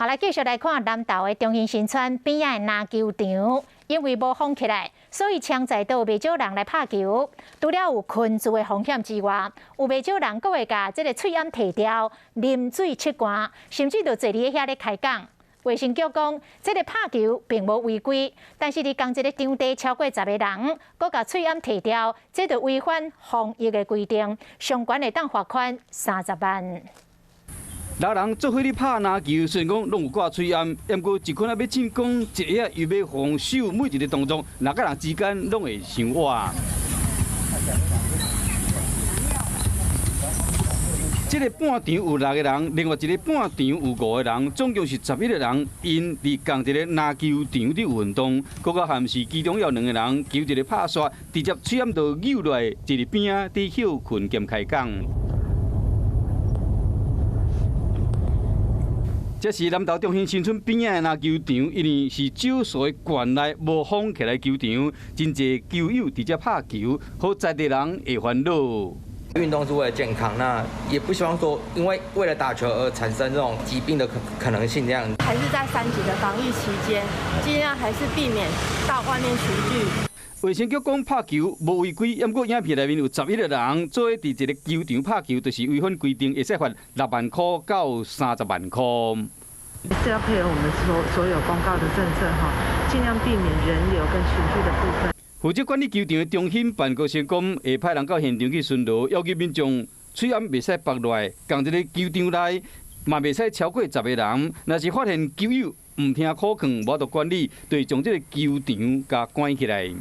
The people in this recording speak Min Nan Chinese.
好，來繼續來看南投的中興新村邊仔的籃球場，因為無封起來，所以槍在都有袂少人來拍球。除了有群聚的風險之外，有袂少人閣會共這個喙罨提掉，啉水拭汗，甚至就坐佇遐咧開講。衛生局講，這個拍球並無違規，但是佇仝一個場地超過十個人，閣共喙罨提掉，這就違反防疫的規定，上懸會當罰款30萬。老人做伙咧拍籃球，雖然講攏有掛喙罨，毋過一群仔欲進攻，一下又欲防守，每一个動作，人佮人之間攏會傷倚。這个半場有六个人，另外一个半場有五個人，總共是11個人。𪜶佇仝一个籃球場佇運動，閣較含是其中有兩個人球一个拍煞，直接喙罨就扭落來，坐佇邊仔佇歇睏兼開講。這是南投中興新村邊仔的籃球場，因為是少數的館內無封起來球場，真濟球友佇遮拍球，予在地人會煩惱。運動是為了健康，那也不希望說因為為了打球而產生這種疾病的可能性，這樣。還是在三級的防疫期間，盡量還是避免到外面群聚。衛生局講拍球無違規，毋過影片內面有11個人做伙佇一個球場拍球，就是違反規定，會使罰6萬塊到30萬塊。是要配合我們所有公告的政策哈，盡量避免人流跟群聚的部分。負責管理球場的中心辦公室講，會派人到現場去巡邏，要求民眾喙罨袂使縛落來，仝一個球場內嘛袂使超過十個人。若是發現球友毋聽苦勸，無法度管理，就會將這个球場共關起來。